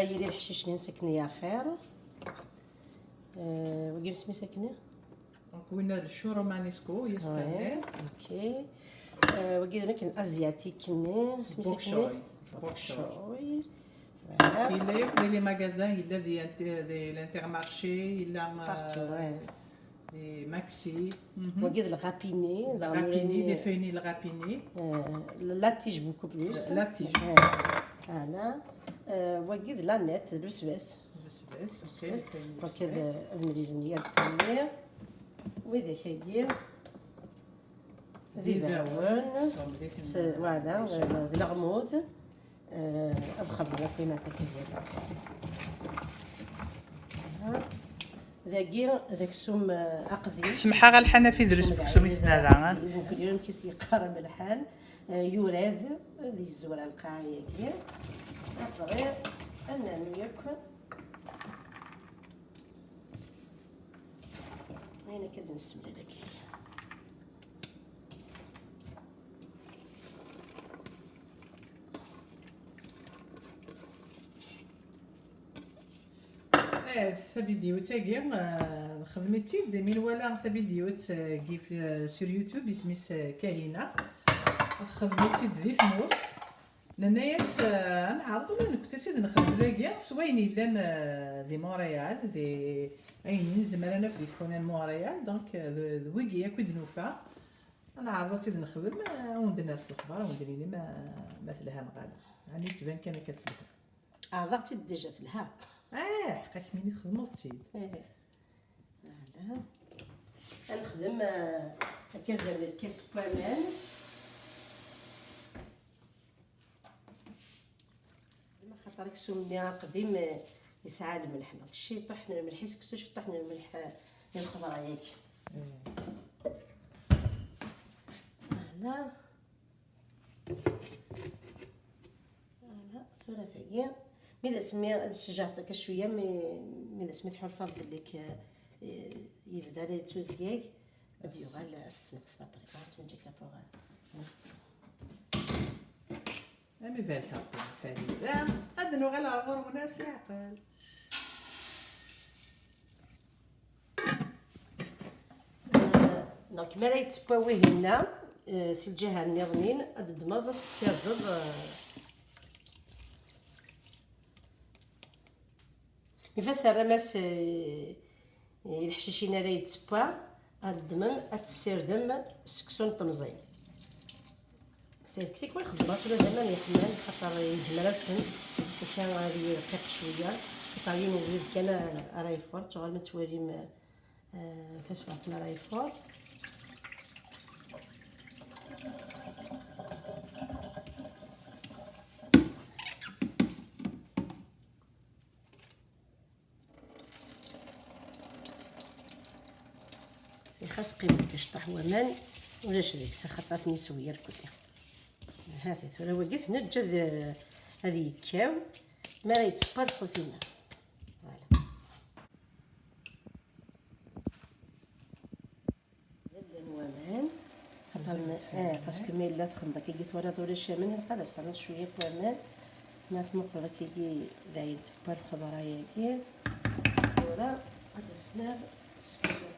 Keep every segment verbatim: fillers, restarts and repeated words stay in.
Yili leḥcic-nni n Sakni axir. Euh, wagi isem-is Sakni? Donc, winna d le chou romanesco, yes, ouais. Ok. Euh, wagi d asiatique-nni, isem-is Sakni? Bok choy. Bok choy. Voilà. Il est dans les magasins, il est dans l'Intermarché, il a. Partout, ouais. Maxi. Wagi d le rapiné. Le rapiné, les feuilles le rapiné. La tige beaucoup plus. La tige. Voilà. Wagi d la nette, le Suez. Le Suez, ok. Donc ad mlilen yal kemmi. Widak-agi d ibawen. Voilà, d leɣmud. Ad xedmeɣ akk imatak-agi. Dagi d aksum aqdim. Semḥeɣ a Lḥan ɣef idles deg uksum i s-nerra. Nekkni amek i s-yeqqar amelḥan. Yurad ad yezwar lqaɛa-agi. Après ad nernu yakk ayen akka d-nessemlal akka. Eh, tabidyut-agi, eh, nxedm-itt-id mi nwala tabidyut, eh, sur YouTube, isem-is, eh, Kahina. Txedm-itt-id di tmurt. Nenna-yas, eh, ad neɛreḍ ula d nekkni ad tt-id-nexdem dagi, s wayen yellan, eh, di Montréal, di ayen i nezmer ad naf di tḥuna n Montréal, donc, eh, d, d wigi akk i d-nufa. Ad neɛreḍ ad tt-id-nexdem, eh, ad wen-d-ners lexbar, ad wen-d-nini ma, ma telha neɣ ala. Ɛni tban kan akka telha. Ɛerḍeɣ-tt-id déjà telha. Ah, ḥqa kemmini txedmeḍ-tt-id. Eh. Voilà. Ad nexdem, eh, akka azal n lkas n waman. Axaṭer aksum-nni aqdim, eh, yesɛa lmelḥ. Donc, ciṭuḥ n lmelḥ i seksu, ciṭuḥ n lmelḥ, eh, i lxeḍra-yagi. Voilà. Voilà, tura tagi. Mi d asmi ad tceǧǧɛeḍ akka cwiya, mi, mi d asmi tḥulfaḍ belli k-, eh, yebda la yettuzgag, ad d-yuɣal ad s-tesneqseḍ après. Ad tt-neǧǧ akka pour, eh, Am ibarek Ṛebbi Farida. Ad nuɣal ɣer ɣur-wen s leɛqel. Donc, mi ara yettewwa wihin-a, eh, si lǧiha nniḍen, ad d-ddmeḍ, ad tessirdeḍ, eh, mi fat terram-as, eh, i leḥcic-in ara yettewwa, ad ddmem, ad tessirdem seksu n temẓin. Tikwal xeddmeɣ-as ula d aman yeḥman, xaṭer yezmer-asen akka ad yerqiq cwiya, xaṭer yiwen ubrid kan ara yeffeɣ, tuɣalem ad twalim, eh, taswiɛt mi ara yeffeɣ. Xas qqimen kecṭaḥ waman, ulac deg-s axaṭer ad ten-yeswi irkelli. Hati tura wagi t-neǧǧ ad, ad yekkaw, mi ara yettewwa lxutina. Voilà. Llan waman. Xaṭer, eh, parce que ma yella txedmeḍ akkagi twalaḍ ulac aman, ilaq ad as-ternuḍ cwiya n waman. Ma tmuqleḍ akkagi dayen tewwa lxeḍra-yagi. Tura ad as-nerr seksu.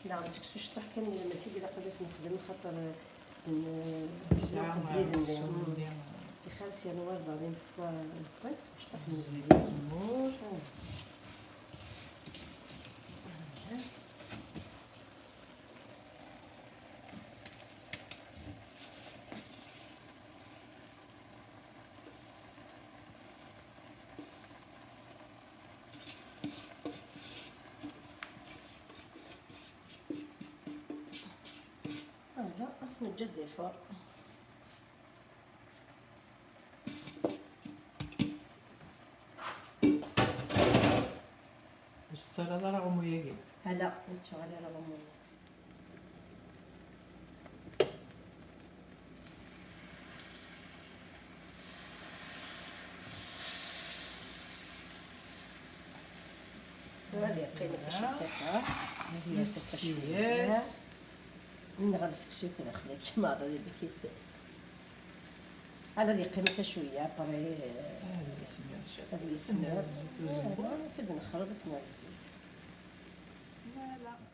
Neɣ d seksu cṭuḥ kan n lmelḥ i ilaq ad as-nexdem, xaṭer, eh, n-, nqeddid-nni. Ixers yerna war daɣ une fois, une fois, cṭuḥ n zzit. Voilà, ad t-neǧǧ ad d-ifuṛ. Ur tettarraḍ ara aɣummu-yagi? Ala, ur ttuɣal ara aɣummu-yagi. Ad yeqqim akka ciṭṭaḥa. Ad yas akka cwiya. Nɣel seksu-k daxel-ik, meɛḍa di lkit. هذا اللي يقيم كشوية بري. هذا الاسم يا الشيخ. هذا الاسم. تزوج. تبدا نخرب اسمها الزيت. لا لا.